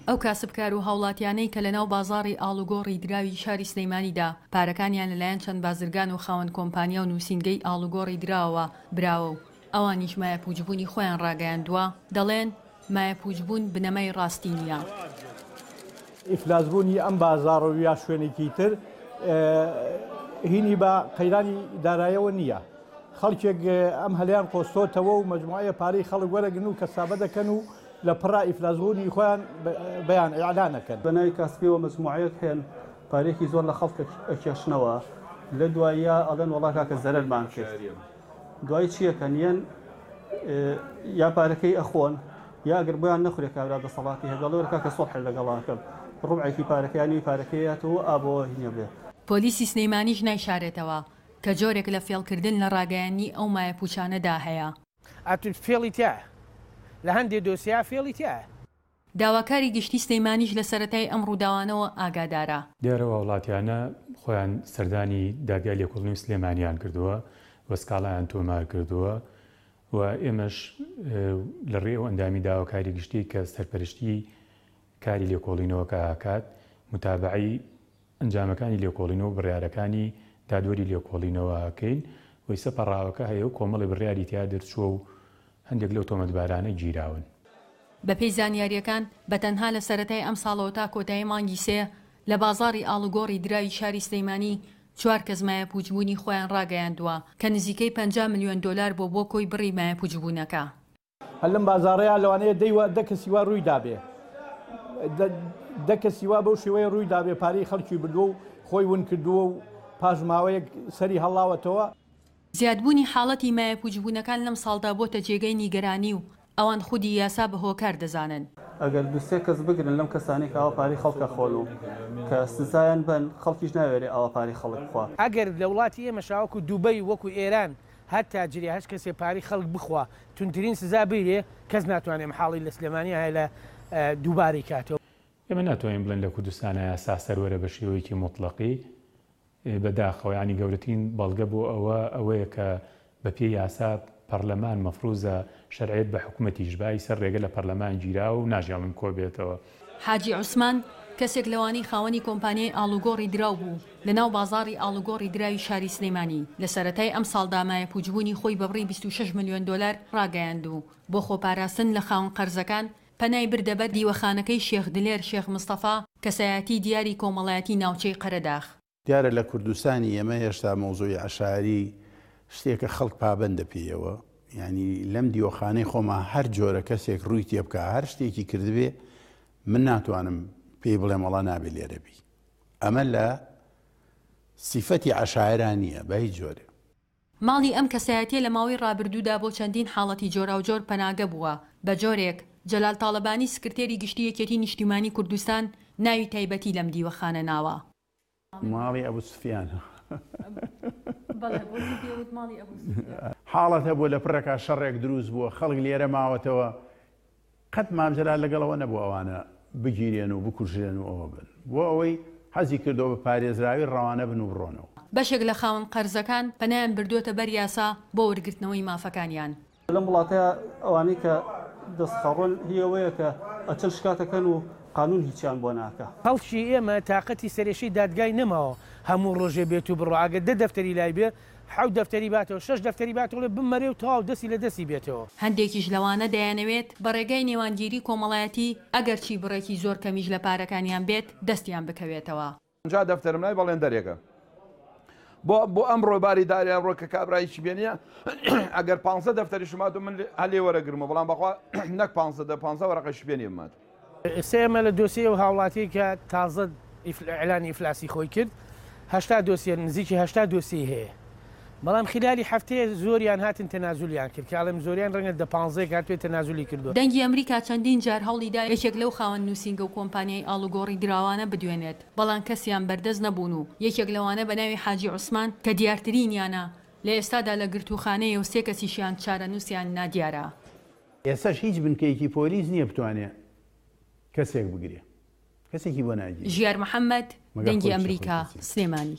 ئەو کاسبکار و هاوڵاتیانەی کە لەناو بازاڕی ئاڵوگۆڕی دراوی شاری سلیمانیدا پارەکانیان لەلایەن چەند بازرگان و خاوەن کۆمپانیا و نووسینگەی ئاڵوگۆڕی دراوەوە براوە و ئەوانیش مایەپووچبوونی خۆیان ڕاگەیاندووە، دەڵێن، مایەپووچبوون بنەمای ڕاستی نییە. ئیفلاسبوونی ئەم بازاڕە و یا شوێنێکی تر هینی بە قەیرانی دارایەوە نییە. خەڵکێک ئەم هەلەیان قۆستۆتەوە و مەجموعەیە پارەی خەڵک وەرەگرن و کەسابە دەکەن و لە پڕا ئیفلاسبوونی خۆیان بەیان ئیعلان ئەکەن. بە ناوی کاسپیەوە مەجموعەیەک هەن پارەیەکی زۆر لە خەڵک ئەکێشنەوە لە دواییا ئەڵێن وەڵا کاکە زەرەرمان کرد دوایی چی ئەکەن یەن یا پارەکەی ئەخۆن یا ئەگەر بۆیان نەخورێ کابرا دەسەڵاتی هەبێ ئەڵێ وەرە کاکە سوڵحێک لەگەڵا ئەکەم ڕوبعێکی پارەکە یا نیوی پارەکەی ئەیاتەوە ئا بۆ هینە بێ. پۆلیسی سلیمانیش نایشارێتەوە کە جۆرێک لە فێڵکردن لە ڕاگەیاندنی ئەو مایەپووچانەدا هەیە. ئەتوو فێڵی تیایە لە هەندێ دۆسیە فێڵی تیایە. داواکاری گشتی سلیمانیش لە سەرەتای ئەم ڕووداوانەوە ئاگادارە. دیارە ئەو هاوڵاتیانە خۆیان سەردانی دادگای لێکۆڵینەوەی سلێمانیان کردووە و سکاڵایان تۆمار کردووە و ئێمەش لە ڕێی ئەو ئەندامی داواکاری گشتی کە سەرپەرشتی کاری لێکۆڵینەوەکە ئەکات متابەعەی ئەنجامەکانی لێکۆڵینەوە و بڕیارەکانی دادوەری لێکۆڵینەوە ئەکەین و ئیسە پەڕاوەکە هەیە و کۆمەڵی بڕیاری تیا دەرچووە و هەندێک لەو تۆمەتبارانە گیراون. بەپێی زانیارییەکان، بە تەنها لە سەرەتای ئەمساڵەوە تا کۆتایی مانگی سێ لە بازاڕی ئاڵوگۆڕی دراوی شاری سلێمانی چوار کەس مایەپووچبوونی خۆیان ڕاگەیاندووە کە نزیکەی 50 ملیۆن دۆلار بووە بۆ کۆی بڕی مایەپووچبوونەکە. هەر لەم بازاڕەیا لەوانەیە دەی وا دە کەسی وا ڕووی دابێ دە کەسی وا بەو شێوەیە ڕووی دابێ پارەی خەڵکی بردووە و خۆی ون کردووە و پاش ماوەیەک سەری هەڵاوەتەوە. زیادبوونی حاڵەتی مایەپووچبوونەکان لەمساڵدا بۆتە جێگەی نیگەرانی و ئەوان خودی یاسا بە هۆکار دەزانن. ئەگەر دو سێ کەس بگرن لەم کەسانەی کە ئاوا پارەی خەڵک ئەخۆن و کە سزایان بەن خەڵکیش ناوێرێ ئاوا پارەی خەڵک بخوا. ئەگەر لە وڵاتی ئێمەشا وەکو دوبەی و وەکو ئێران هەر تاجرێ هەچ کەسێ پارەی خەڵک بخوا توندترین سزا بیرێ کەس ناتوانێ ئەم حاڵەی لە سلێمانی هەیە لە دووبارەی کاتەوە. ئێمە ناتوانین بڵێین لە کوردستانا یاسا سەروەرە بە شێوەیەکی موتڵەقی، بە داخەوە یانی گەورەترین بەڵگە بۆ ئەوە ئەوەیە کە بە پێی یاسا پەڕلەمان مەفروزە شەرعیەت بە حکومەتیش با ئیسە ڕێگە لە پەڕلەمان گیراوە و ناژێڵن کۆبێتەوە. حاجی عوسمان، کەسێک لەوانەی خاوەنی کۆمپانیای ئاڵوگۆڕی دراو بوو لەناو بازاڕی ئاڵوگۆڕی دراوی شاری سلێمانی، لە سەرەتای ئەمساڵدا مایەپووچبوونی خۆی بە بڕی 26 ملیۆن دۆلار ڕاگەیاند و بۆ خۆپاراستن لە خاوەن قەرزەکان پەنای بردە بەر دیوەخانەکەی شێخ دلێر شێخ مستەفا، کەسایەتی دیاری کۆمەڵایەتی ناوچەی قەرەداخ. دیارە لە کوردستانی ئێمە هێشتا مەوزوعی عەشایەری شتێکە خەڵک پابەندە پێیەوە، یانی لەم دیوەخانەی خۆما هەر جۆرە کەسێک ڕووی تێبکا هەر شتێکی کردبێ من ناتوانم پێی بڵێم وەڵا نابێ لێرە بی. ئەمە لە سیفەتی عەشایەرا نییە بە هیچ جۆرێ. ماڵی ئەم کەسایەتیە لە ماوەی ڕابردوودا بۆ چەندین حاڵەتی جۆراوجۆر پەناگە بووە، بە جۆرێک، جەلال تاڵەبانی سکرتێری گشتی یەکێتی نیشتیمانی کوردستان ناوی تایبەتی لەم دیوەخانە ناوە. ماڵی ئەبو سوفیانە. حاڵەت هەبووە لە پڕێکا شەڕێک دروست بووە خەڵک لێرە ماوەتەوە قەت مام جەلال لەگەڵ ئەوە نەبوو ئەوانە بگیرێن و بکوژرێن و ئەوە بن بۆ ئەوەی حەزی کردووە بە پارێزراوی ڕەوانە بن و بڕۆنەوە. بەشێک لە خاوەن قەرزەکان پەنایان بردووەتە بەر یاسا بۆ وەرگرتنەوەی مافەکانیان. لەم وڵاتە ئەوانەی کە دەست خەڕۆن هی ئەوەیە کە ئەچن شکات ئەکەن و قانون هیچیان بۆ ناکا. خەڵکی ئێمە تاقەتی سەرێشەی دادگای نەماوە هەموو ڕۆژێ بێت و بڕوا ئەگەر دە دەفتەری لای بێ حەوت دەفتەری باتەوە شەش دەفتەری باتەوە بڵێ بمەرێ و تەواو دەستی لە دەستی بێتەوە. هەندێکیش لەوانە دەیانەوێت بە ڕێگای نێوانگیری کۆمەڵایەتی ئەگەرچی بڕێکی زۆر کەمیش لە پارەکانیان بێت دەستیان بکەوێتەوە. 50 دەفتەرم لای بەڵێندەرێکە بۆ بۆ ئەمڕۆ باری داری ئەمڕۆ کە کابرا هیچی پێ نییە ئەگەر 15 دەفتەریشم هاتوو من هەر لێ وەرەگرمەوە بەڵام بەخوا نەک 15 دە 15 وەرەقەشی پێ نییە بمات. ئێستا ئێمە لە دۆسیەی ئەو هاوڵاتیەی کە تازە ئیعلانی ئیفلاسی خۆی کرد 80 دۆسیە نزیکی 80 دۆسیەی هەیە بەڵام خلالی هەفتەیە زۆریان هاتن تەنازولیان کرد کە ئەڵێم زۆریان ڕەنگە دە پانزەیەک هاتبێت تەنازولی کردووە. دەنگی ئەمریکا چەندین جار هەوڵیدا یەکێک لەو خاوەن نووسینگە و کۆمپانیای ئاڵوگۆڕی دراوانە بدوێنێت، بەڵام کەسیان بەردەست نەبوون و یەکێک لەوانە بە ناوی حاجی عوسمان کە دیارترینیانە لە ئێستادا لە گرتووخانەیە و سێ کەسیشیان چارەنووسیان نادیارە. ئێستاش هیچ بنکەیەکی پۆلیس نییە بتوانێ کەسێک بگرێ. کەسێکی بۆ ناگیرێ. ژیار محەمەد، مەگەر دەنگی خۆی بچێ خۆی ئەمریکا، کەسێک. سلێمانی.